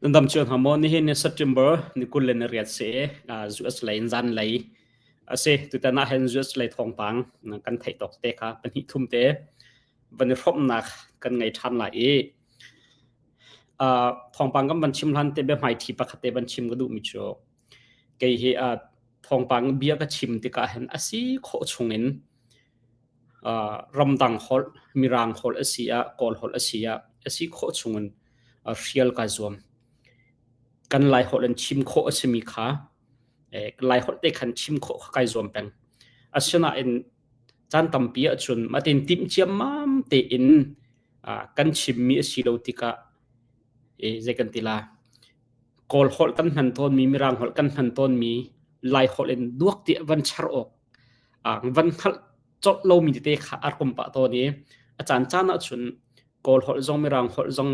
Nan dam cio hna maw? Nihin ni September ni 28 si US lei in zan lei a si. Tutan ah hin US lei thawngpang kan theih tawk te kha pahnih thum te van i hrawmhnak kan ngei ṭhan lai i thawngpang kan van chim hlan te biahmaiṭhi pakhat te van chim ka duhmi cu kei hi thawngpang bia ka chim tikah hin a si khawh chungin ramdang holh, Mirang holh a si ah, Kawl holh a si ah, a si khawh chungin hrial kai zuam. Kan Lai holh in chim khawh a simi kha Lai holh te khan chim khawh kha kai zuam peng. Asinain caan tampi ahcun matin timh ciammam tein kan chimmi a si lo tikah zei kan ti la Kawl holh kan hman tawnmi, Mirang holh kan hman tawnmi Lai holh in duak tiah van char awk van hngalh colh lomi tete kha a rak um pah tawn i a caancaan ahcun Kawl holh zong Mirang holh zong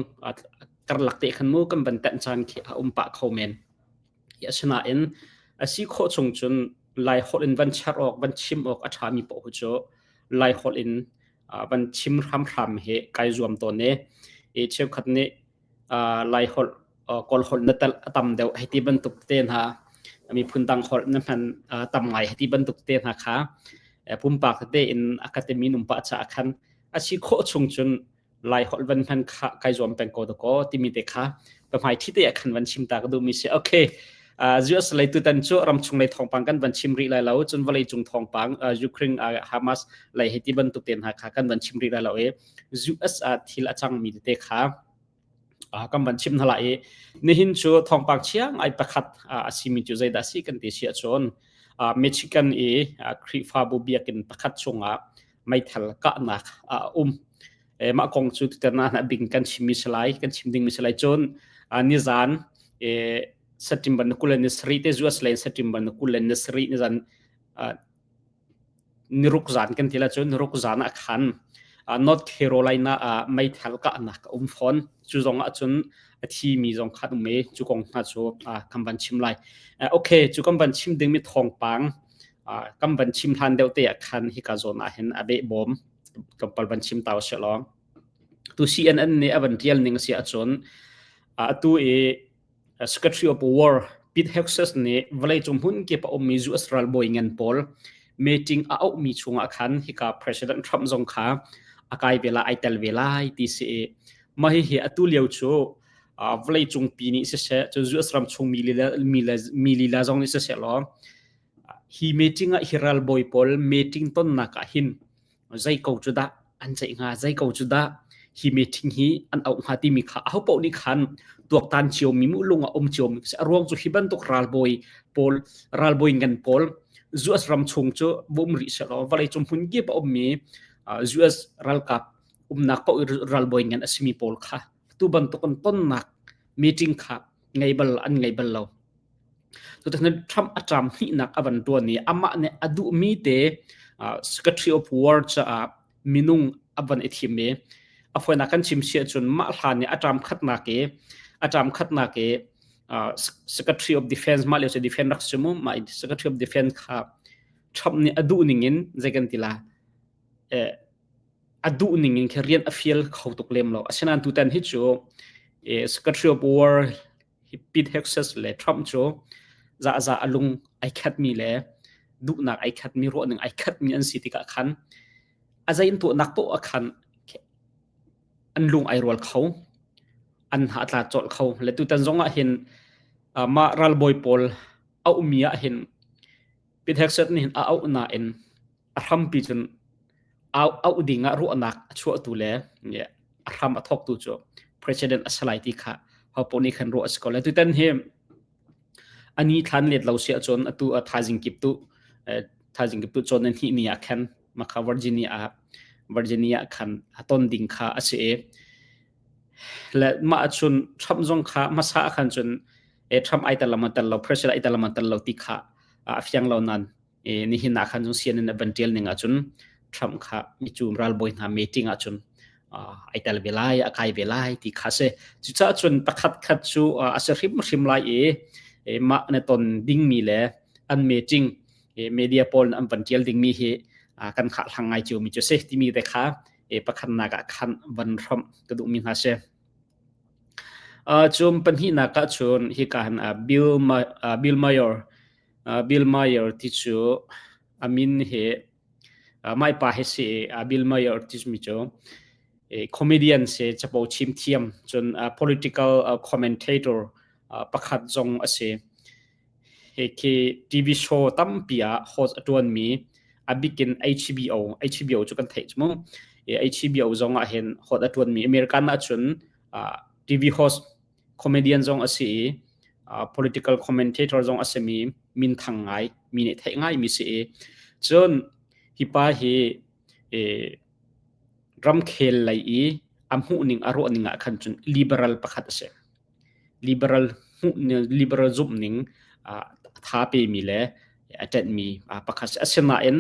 karlak te khan mu kan van tenh caan khi a um pah kho men. Asinain a si khawh chung cun Lai holh in van char awk, van chim awk a ṭhami paoh cu Lai holh in van chim hramhram hi kai zuam tawn i i cheukhat nih Lai holh Kawl holh na telh a tam deuh hei ti bantuk te hna miphun dang holh na hman tam ngai hei ti bantuk te hna kha pumpak tete in a ka timi num pah caah khan a si khawh chung cun Lai holh van hman kha kai zuam peng ko dakaw timi te kha pahmai thi te ah khan van chim ta ka duhmi si. Okay, US lei tutan cu ramchung lei thawngpang kan van chim rih lai lo cun vawlei cung thawngpang Ukraine Hamas lei hei ti bantuk te hna kha kan van chim rih lai lo i US ah thil a cangmi tete kha kan van chim hna lai i nihin cu thawngpang chiang ai pakhat a simi cu zeidah si kan ti si ahcun Michigan i Khrihfabu biakinn pakhat chungah meithal kahnak a um. Mah kong cu tutan ah bing kan chimmi si lai, kan chim dingmi si lai. Cun nizan September ni 27 te US lei September ni 27 nizan niruk zan kan ti la cun niruk zan ah khan North Carolina ah meithal kahnak a um fawn. Cu zong ah cun a thimi zong khan um i cu kong hna cu kan van chim lai. Okay, cu kan van chim dingmi thawngpang kan van chim hlan deuh te ah khan hika zawn ah hin a behbawm tlawmpal van chim ta usih law. Tu CNN nih a van tial ning a si ahcun atu i Secretary of War Pete Hegseth nih vawleicung hmun kip a ummi US ralbawi ngan pawl meeting a auhmi chungah khan hika President Trump zong kha a kai ve lai ai tel ve lai ti si i mah hihi atu lio cu vawleicung pi nih siseh cun US ram chung mi lila mi lila zong nih siseh law hi meeting ah hi ralbawi pawl meeting tonnak ah hin zei ko cu dah an ceih hnga zei ko cu dah hi meeting hi an auh hnga timi kha ahopaoh nih khan tuaktan ciomi mu lung ah um ciomi a ruang cu hi bantuk ralbawi pawl ralbawi ngan pawl US ram chung cu bum rih selaw vawlei cung hmun kip a ummi US ralkap umnak paoh ralbawi ngan a simi pawl kha tu bantuk an tonnak meeting kha ngei bal an ngei bal lo. Tutan Trump a ṭam hnihnak a van ṭuan i amah nih a duhmi te Secretary of War caah minung a van i thim i a fawinak kan chim si ahcun mah hlan i a ṭam khatnak i a ṭam khatnak i Secretary of Defense mah lio cu defense rak si mu mah Secretary of Defense kha Trump nih a duh ning in zei kan ti la a duh ning in khi rian a fial kho tuk lem lo asinain tutan hi cu Secretary of War Pete Hegseth le Trump cu za za a lung ai khatmi le duhnak ai khatmi ruahning ai khatmi an si tikah khan a zei in tuahnak poah ah khan an lung ai rual kho an hna tla colh kho le tutan zong ah hin mah ralbawi pawl a ummi ah hin Pete Hegseth nih hin a auh nain a hrampi cun au auh ding ah ruahnak a chuahtu le a hram a thawktu cu president a si lai ti kha hopoh nih khan ruah a si ko lai. Tutan hi ani thlan let lo si ahcun atu a thaizing kip tu thaizing kip tu cawn nan hnih ni ah khan makha Virginia ah Virginia khan a ton ding kha a si i le mah ahcun Trump zong kha hmasa ah khan cun Trump ai tel lo tel lo president ai tel lo tel lo ti kha a fiang lo nan i nihin ah khan cun CNN a van ṭial ning ahcun Trump kha micu ralbawi hna meeting ahcun ai tel ve lai a kai ve lai ti kha si cucaah cun pakhat khat cu a si hrimhrim lai i mah na ton dingmi le an meeting media pawl an van ṭial dingmi hi kan khah hlang ngai ciomi cu si timi te kha pakhatnak ah khan van hrawmh ka duhmi hna si. Cun pahnihnak ah cun hika hin Bill Mayer Bill Mayer ti cu a min hi mah pa hi si i Bill Mayer timi cu comedian si capo chim thiam cun political commentator pakhat zong a si. Hi TV show tampi ah host a ṭuanmi a bikin HBO HBO cu kan theih cu mu. HBO zong ah hin host a ṭuanmi American ahcun TV host comedian zong a si i political commentator zong a simi minthang ngai mi nih theih ngaimi si i cun hi pa hi ramkhel lei i a hmuhning a ruahning ah khan cun liberal pakhat a si. Liberal hmuh liberal zumhning tha pemi le a ṭanhmi pakhat si. Asinain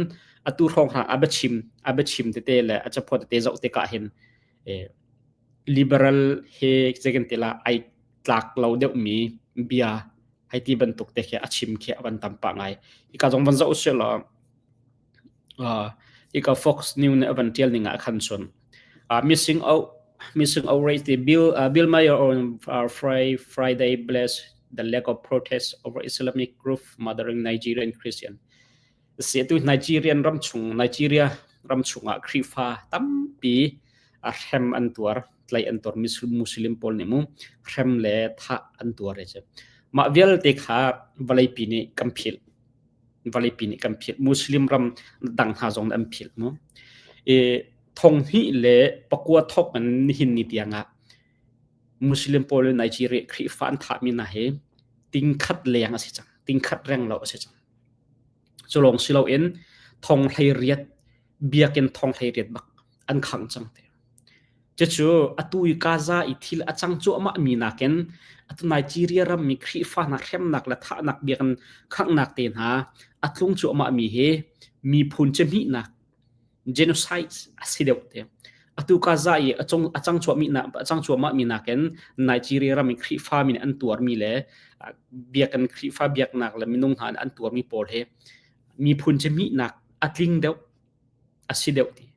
atu hrawnghrang a biachim a biachim tete le a caphawt tete zoh tikah hin liberal he zeikan ti la ai tlak lo deuhmi bia hei ti bantuk te khi a chim khi a van tam pah ngai. Hika zong van zoh usih law hika Fox News nih a van ṭial ning ah khan cun missing out missing out rate Bill Bill Mayer on Friday bless the lack of protest over Islamic group murdering Nigerian Christian. Si tu Nigerian ram chung Nigeria ram chungah Khrihfa tampi a hrem an tuar tlai an tuar Muslim pawl nih mu hrem le thah an tuar e mah vialte kha vawleipi nih kan philh vawleipi nih kan philh Muslim ram dang hna zong an philh mu e thong hnih le pakua thok in nihin ni tiangah Muslim pawl le Nigeria Khrihfa an thahmi hna hi tingkhat leng a si cang tingkhat reng lo a si cang Cu lawng si loin thong 18 biakinn thong 18 bak an khangh cang te. Cucu atu i Gaza i thil a cang cuahmah mi nakin atu Nigeria ram mi Khrihfa hna hremnak le thahnak biakinn khanghnak te hna a tlung cuahmah mi hi miphun cihmihnak genocide a si deuh te. Atu Gaza i a cung a cang cuahmi na a cang cuahmah mi nakin Nigeria ram i Khrihfa mi nih an tuarmi le biakinn Khrihfa biaknak le minung hna nih an tuarmi pawl hi miphun cihmihnak a tling deuh a si deuh ti.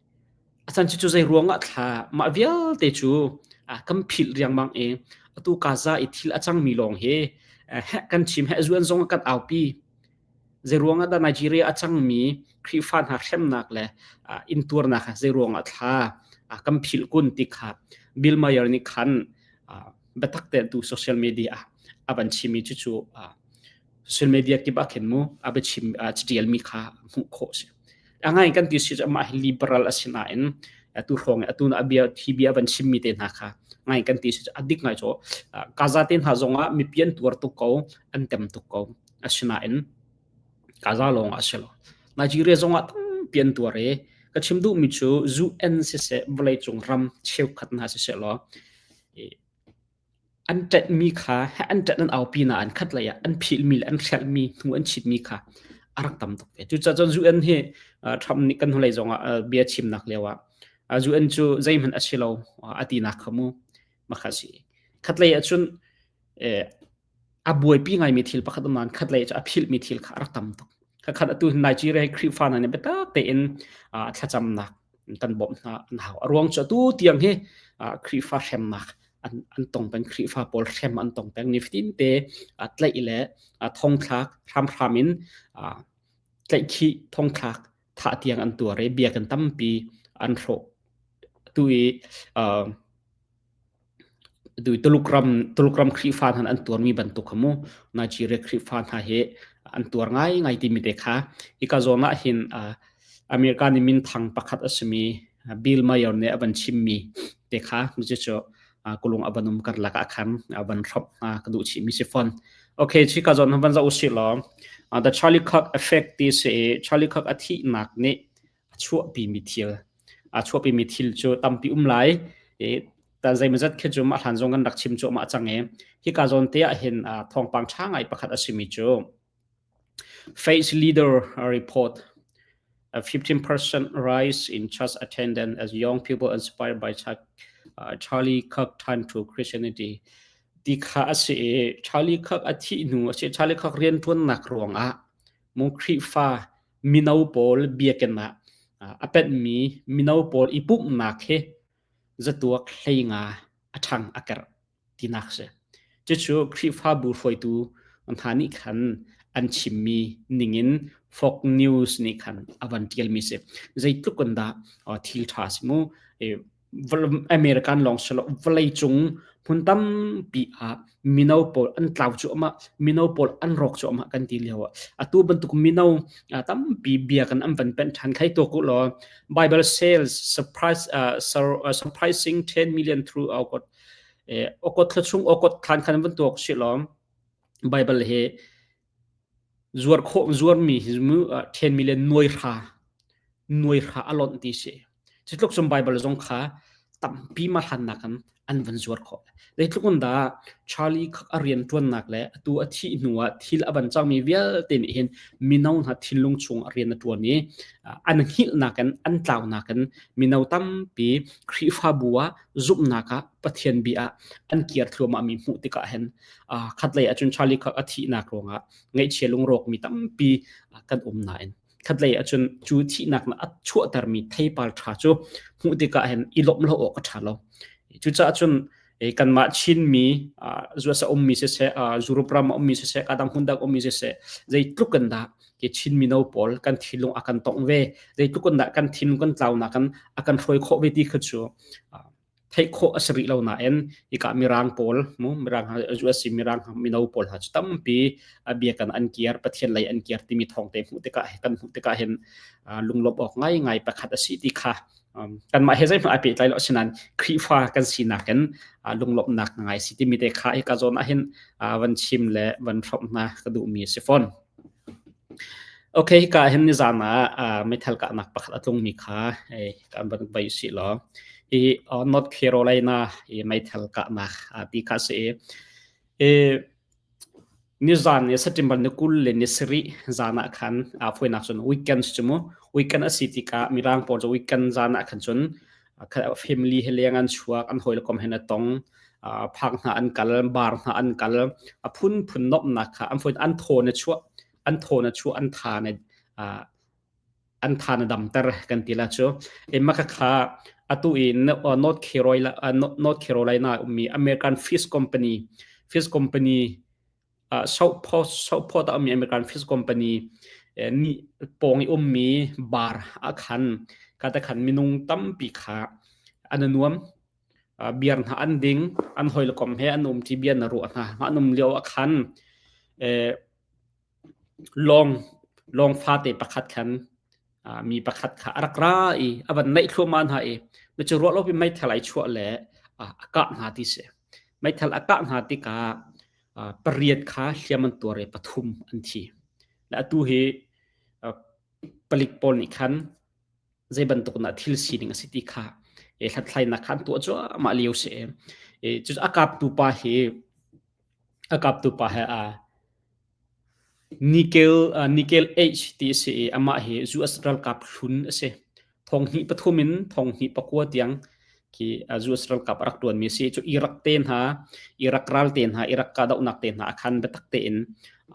A can cu zei ruangah thla mah vialte cu kan philh riangmang i atu Gaza i thil a cangmi lawng hi heh kan chim heh zuan zong kan aupi. Zeiruang ah dah Nigeria a cangmi Khrihfa hna hremnak le intuarnak kha zeiruang ah thla kan philh kun ti kha Bill Mayer nih khan biatak tein tu social media ah a van chimmi cucu social media kip ah khin mu a biachim catialmi kha hmuh khawh a si. A ngai kan ti si cu amah hi liberal a si nain atu hrawng atu na bia hi bia van chimmi te hna kha ngai kan ti si cu a dik ngai cu Gaza te hna zongah mipi an tuar tuk ko an tem tuk ko Asinain Gaza lawng ah a si lo. Nigeria zongah tampi an tuar i ka chim duhmi cu UN siseh vawleicung ram cheukhat hna siseh law an ṭanhmi kha an ṭanh an aupi nain khatlei ah an philhmi le an hrelhmi hnu an chitmi kha a rak tam tuk ve. Cucaah cun UN hi Trump nih kan hnulei zongah bia chimnak lio ah UN cu zeihmanh a si lo a tinak kha mu makha si. Khatlei ah cun a buaipi ngaimi thil pakhat um nain khatlei cu a philhmi thil kha a rak tam tuk. Khat atu Nigeria hi Khrihfa hna nih biatak tein thlacamnak kan bawmh hna an hau. A ruang cu atu tiang hi Khrihfa hremnak an tong peng, Khrihfa pawl hrem an tong peng. Nifatin te tlaih le thongthlak hramhram in tlaihkhih thongthlak thah tiang an tuar i biakinn tampi an hrawh. Tu i Tuluk ram Tuluk ram Khrihfa hna an tuarmi bantuk kha mu Nigeria Khrihfa hna hi an tuar ngaingai timi te kha hika zawn ah hin America nih minthang pakhat a simi Bill Mayer nih a van chimmi te kha cucu kulung a van um karlak ah khan a van hrop hna ka duh chihmi si fawn. Okay, chika zawn van zoh usih law The Charlie Kirk effect ti si i Charlie Kirk a thihnak nih a chuahpimi thil a chuahpimi thil cu tampi um lai i ta zeimawzat khi cu mah hlan zong kan rak chim cuahmah cang i hika zawn te ah hin thawngpang ṭha ngai pakhat a simi cu Faith leader report a 15% rise in church attendance as young people inspired by Charlie Kirk turn to Christianity ti kha a si i Charlie Kirk a thih hnu a si Charlie Kirk rianṭuannak ruangah mu Khrihfa mino pawl biakinn ah a penhmi mino pawl i pumhnak hi zatuak 15 a ṭhang a kerh ti. tinak si. Cucu Khrihfabu hruaitu hna nih khan an chimmi ningin Fox News nih khan a van ṭialmi si. Zeitluk in dah thil ṭha si mu. American lawng si lo vawleicung hmun tampi ah mino pawl an tlau cuahmah, mino pawl an rawk cuahmah kan ti lio ah atu bantuk mino tampi bia kan an van penh ṭhan khai tuak u law Bible sales surprise surprising 10 million through August August thla chung August thlan khan van tuak si law Bible hi Zuar khawh zuarmi hi mu ṭhenmi le nuaihra nuaihra a lonh ti si. Cutluk cun Baibal zong kha tampi ma hlannak in an van zuar khawh. Zeitluk in dah Charlie khak a rian ṭuannak le atu a thih hnu ah thil a van cangmi vialte nih hin mino hna thinlung chung a rian a ṭuan i an hngilhnak in an tlaunak in mino tampi Khrihfabu ah zumhnak ah Pathian bia ah an kir thluahmahmi hmuh tikah hin khatlei ahcun Charlie Kirk a thihnak ruangah ngaihchia lungrawkmi tampi kan um nain khatlei ahcun cu thihnak na a chuahtermi theipar ṭha cu hmuh tikah hin i lawmh lo awk a ṭha lo. Cucaah cun kanmah Chinmi US a ummi siseh, Europe ram a ummi siseh, kadang hmun dang ummi siseh, zeitluk in dah ke Chin mino pawl kan thinlung a kan tongh ve, zeitluk in dah kan thinlung kan tlaunak kan a kan hruai khawh ve ti kha cu theih khawh a si rih lo nain hika Mirang pawl mu Mirang US Mirang mino pawl ha cu tampi biakan an kiar Pathian lei an kiar timi thawng te hmuh tikah kan hmuh tikah hin lunglawmh awk ngai ngai pakhat a si ti kha kanmah he zeihmanh ai pehtlai lo asinain Khrihfa kan sinak in lunglawmhnak ngai si timi te kha hika zawn ah hin van chim le van hrawmh hna ka duhmi a si fawn. Okay, hika hin nizan ah meithal kahnak pakhat a tlungmi kha kan van vai usih law hi North Carolina i meithal kahnak ti kha a si i nizan i September ni 20 le ni sarih zan ah khan fawinak cun weekend cu mu weekend a si tikah mirang pawl cu weekend zan ah khan cun family he leng an chuak an hawi le kom he na tong phak hna an kal bar hna an kal a phunphun nomhnak kha an fawi an thaw na chuah an thaw na chuah an tha na an tha na damter kan ti la cu emma kha kha atu i North Carolina North Carolina ummi American Fish Company Fish Company Southport a ummi American Fish Company nih pawng i ummi bar ah khan ka te khan minung tampi kha an nuam biar hna an ding an hawikom he an um ṭi bia na ruah hna an um lio ah khan lawng lawng fate pakhat khan mi pakhat kha a rak ra i a van naih thluahmah hna i cu ruah lopi meithal ai chuah le a kah hna ti si meithal a kah hna tikah pariat kha hliam an tuar i pathum an thi. Le atu hi palik pawl nih khan zei bantuk na thil sining a si ti kha hlathlainak kha an tuah cuahmah lio si. Cu a kaptu pa hi a kaptu pa he a Nickel Nickel H ti a si i amah hi US ralkap hlun a si. Thong hnih pathum in thong hnih pakua tiang khi US ralkap a rak ṭuanmi a si. Cu Iraq te hna, Iraq ral te hna, Iraq kahdohnak te hna ah khan biatak tein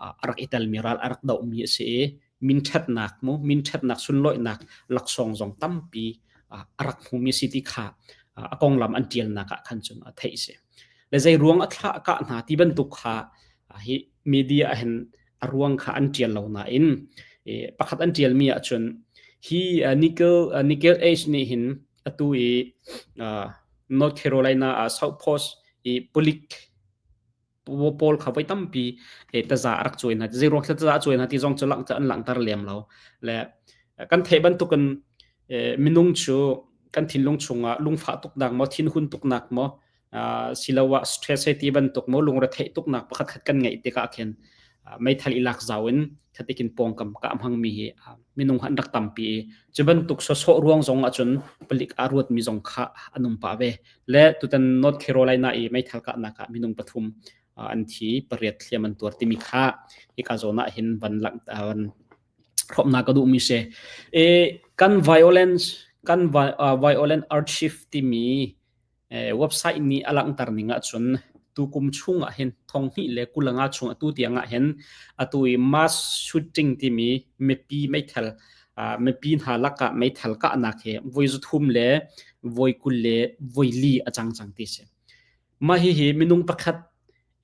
a rak i telmi ral a rak dohmi a si i minṭhatnak mu minṭhatnak sunlawihnak laksawng zong tampi a rak hmumi a si ti kha a konglam an ṭialnak ah khan cun a theih a si. Le zei ruang a thlah kah hna ti bantuk kha hi media ah hin a ruang kha an ṭial lo nain pakhat an ṭialmi ahcun hi nickel nickel age nih hin atu i North Carolina ah South Post i palik pawl kha voi tampi taza a rak cuai hna zei ruang taza a cuai hna ti zong cu langhter an langhter lem lo le kan theih bantukin minung cu kan thinlung chungah lungfah tuknak maw thinhun tuknak maw siloah stress hei ti bantuk maw lungretheih tuknak pakhat khat kan ngeih tikah khin meithal i lak zau in khatikin pawngkam ka hmangmi hi minung han rak tampi i cu bantuk sawsawh ruang zong ahcun palik aa ruatmi zong kha an um pah ve le tutan North Carolina i meithal kahnak ah minung pathum an thi pariat hliam an tuar timi kha hika zawn ah hin van lang van hrawmnak ka duhmi si e kan violence kan violent archive timi Website nih a langhter ning ahcun tukum chung ah hin 2025 chung atu tiang ah hin atu i mass shooting timi mipi meithal mipi hna lakah meithal kahnak hi voi 300 le voi 24 a cang cang ti si. Mah hihi minung pakhat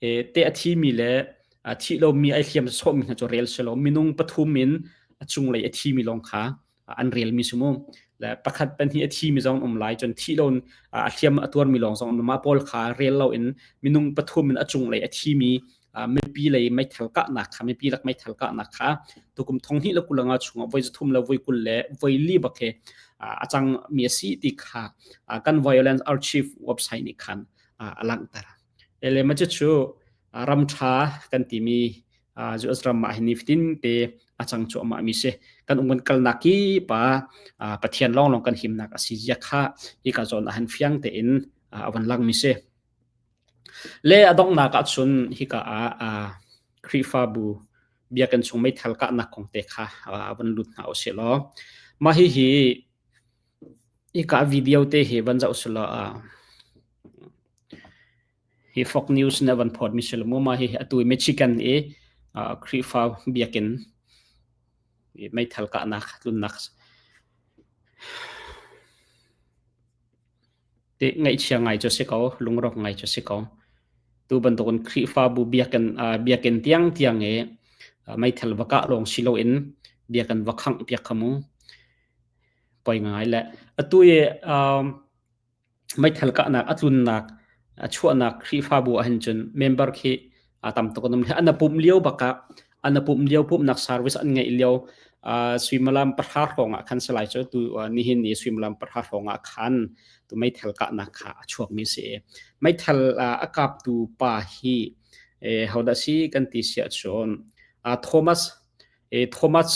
te a thimi le a thi lomi ai hliam sawhmi hna cu rel si lo minung pathum in a cunglei a thimi lawng kha an relmi si mu. Le pakhat pahnih a thimi zong um lai cun thi lo a hliam a tuarmi lawng zong mah pawl kha rel lo in minung pathum in a cunglei a thimi mipi lei meithal kahnak kha mipi lak meithal kahnak kha tukum thong hnih le kulanga chungah voi zathum le voi kul le voi li bak he a cang mi a si ti kha kan violence archive website nih khan a langhter. Ele ma cu ram tha kan timi US ram ah hin nifatin te a cang cuahmah mi si. Kan um kan kalnak ki pa Pathian lawnglawng kan himnak a si zia kha hika zawn ah hin fiang tein a van lang mi si. Le a donghnak ah cun hika ah Khrihfabu biakinn chung meithal kahnak kong te kha van lut hna usih law mah hihi hika video te hi van zoh usih law hi Fox News nih a van phawt mi si lo mu mah hihi atu i Michigan i Khrihfa biakinn meithal kahnak tlunnak Ti ngaihchia ngai cu si ko, lungrawk ngai cu si ko. Tu bantukin Khrihfabu biakinn biakinn tiangtiang i meithal va kah lawng si loin biakinn va khangh piak kha mu. Poi ngai le atu i meithal kahnak a tlunnak a chuahnak Khrihfabu ahhin cun member khi a tam tuk an um. An pumh lio bak ah an pumh lio pumhnak service an ngeih lio suimilam pahra hrawng ah khan salai cu tu nihin ni suimilam pahra hrawng ah khan tu meithal kahnak kha a chuakmi si. Meithal a kaptu pa hi hodah si kan ti siah cun Thomas Thomas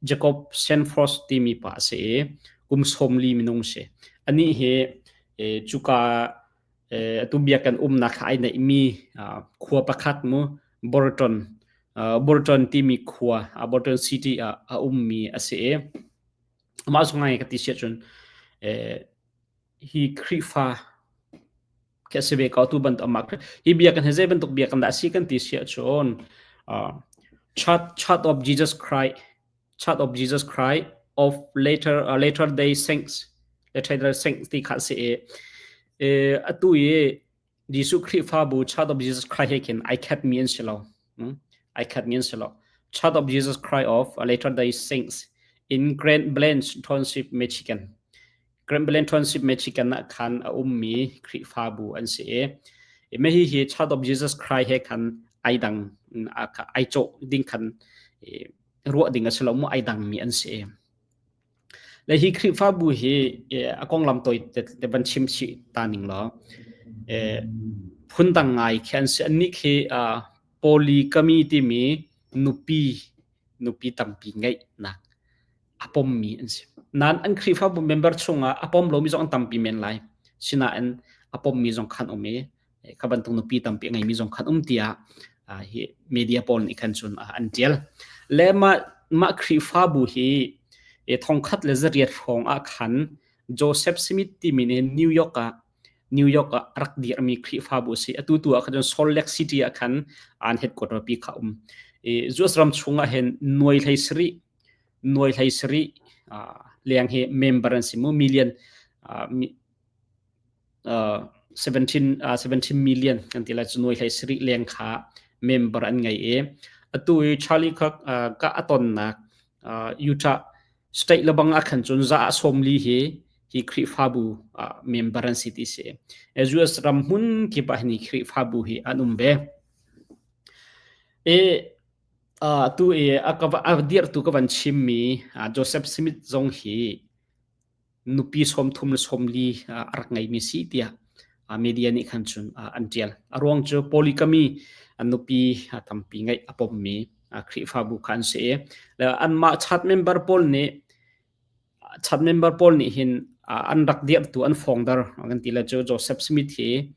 Jacob Sanford timi pa a si i kum 40 minung si. Anih hi cuka atu biakinn umnak kha ai neihmi khua pakhat mu Burton Burton timi khua Burton City ah a ummi a si i amah zong ngai ka ti siah cun hi Khrihfa khi a si ve ko tu bantuk amah hi biakinn hi zei bantuk biakinn dah a si kan ti siah cun Church Church of Jesus Christ Church of Jesus Christ of later later day saints later day saints ti kha si i atu i Jesuh Khrihfabu Church of Jesus Christ he khin ai khat mi an si lo ai khat mi an si lo Church of Jesus Christ of Latter Day Saints in Grand Blanc Township Michigan Grand Blanc Township Michigan ah khan a ummi Khrihfabu an si i mah hi Church of Jesus Christ he khan ai dang ai cawh ding khan ruah ding a si lo mu ai dangmi an si. Le hi Khrihfabu hi a konglam toi te van chim chih ta ning law phundang ngai khi an si. Annih khi polygamy timi nupi nupi tampi ngeihnak a pommi an si. Nain an Khrihfabu member chungah a pom lomi zong an tampi men lai. Sinain a pommi zong khan um i kha bantuk nupi tampi a ngeimi zong khan um tiah hi media pawl nih khan cun an tial. Le mah mah Khrihfabu hi thongkhat le zariat hrawng ah khan Joseph Smith timi nih New York ah New York ah rak dirmi Khrihfabu a si. Atu tu ah khan Salt Lake City ah khan an headquarter pi kha um. US ram chung ah hin nuai hlei sarih nuai hlei sarih leng hi member an si mu million 17 17 million kan ti lai cu nuai hlei sarih leng kha member an ngei i atu i Charlie Kirk ka a tonnak Utah state lebang ah khan cun za 40 hi hi Khrihfabu member an si ti si. US ram hmun kip ah hin Khrihfabu hi an um ve. E atu i a ka a dirtu ka van chimmi Joseph Smith zong hi nupi 30 le 40 a rak ngeimi si tiah media nih khan cun an ṭial. A ruang cu polygamy nupi tampi ngeih a pommi Khrihfabu kha an si i anmah church member pawl nih church member pawl nih hin an rak dirhtu an founder kan ti le cu Joseph Smith hi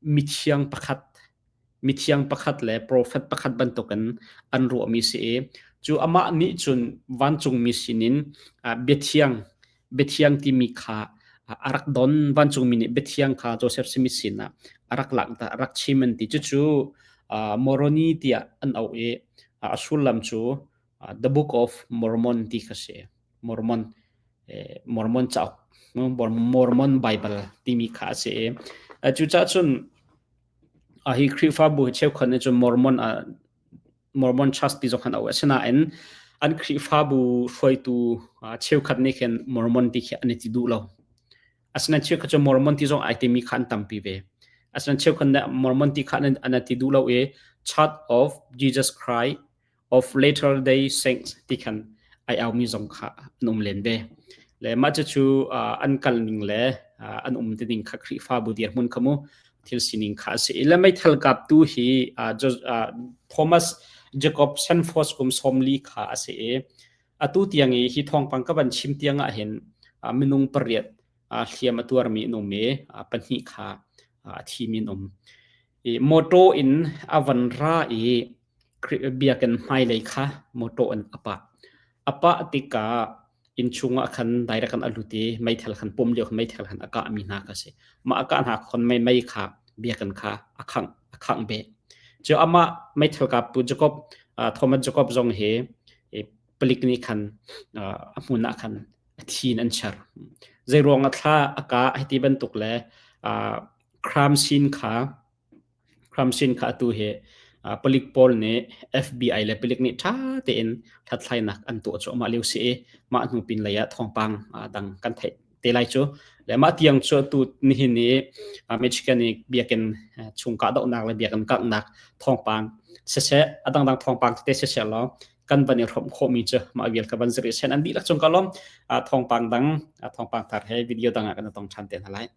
mithiang pakhat mithiang pakhat le profet pakhat bantukin an ruahmi si i cu amah nih cun vancungmi sinin biathiang biathiang timi kha a rak don vancungmi nih biathiang kha Joseph Smith sinah a rak langhter a rak chim an ti cucu Moroni tiah an auh i a sullam cu The Book of Mormon ti kha si Mormon Mormon cauk Mormon Bible timi kha a si i. Cucaah cun hi Khrihfabu hi cheukhat nih cun Mormon Mormon Church ti zong khan a um. Asinain an Khrihfabu hruaitu cheukhat nih khin Mormon ti khi an i ti duh lo. Asinain cheukhat cu Mormon ti zong ai timi kha an tampi ve. Asinain cheukhat nih Mormon ti kha an ti duh lo i Church of Jesus Christ of Latter Day Saints ti khan ai aumi zong kha an um len ve. Le mah cucu an kal ning le an um ti ning kha Khrihfabu dirhmun kha mu thil sining kha a si. Le meithal kaptu hi Thomas Jacob Sanford kum 40 kha a si i atu tiang i hi thawngpang ka van chim tiang ah hin minung pariat hliam a tuarmi an um i pahnih kha a thimi an um. I motor in a van ra i biakinn hmailei kha motor in a pah. A pah tikah innchung ah khan direct in a lut i meithal khan pum lio khan meithal khan a kahmi hna kha a si. Mah a kah hna khan mei mei kha biakinn kha a khangh a khangh beh. Cu amah meithal kaptu Jacob Thomas Jacob zong hi palik nih khan a hmun ah khan a thi in an char. Zeiruang ah thla a kah hiti bantuk le crime scene kha Crime scene kha atu hi palik pawl nih FBI le palik nih ṭha tein hlathlainak an tuah cuahmah lio si i mah hnu pin lei ah thawngpang dang kan theih te lai cu. Le mah tiang cu atu nihin i Michigan i biakinn chung kahdohnak le biakinn kanghnak thawngpang siseh a dangdang thawngpang tete siseh law kan van i hrawmh khawhmi cu mah vial ka van zir i sen an dihlak cung ka lawm thawngpang dang thawngpang thar he video dang ah kan tong ṭhan te hna lai.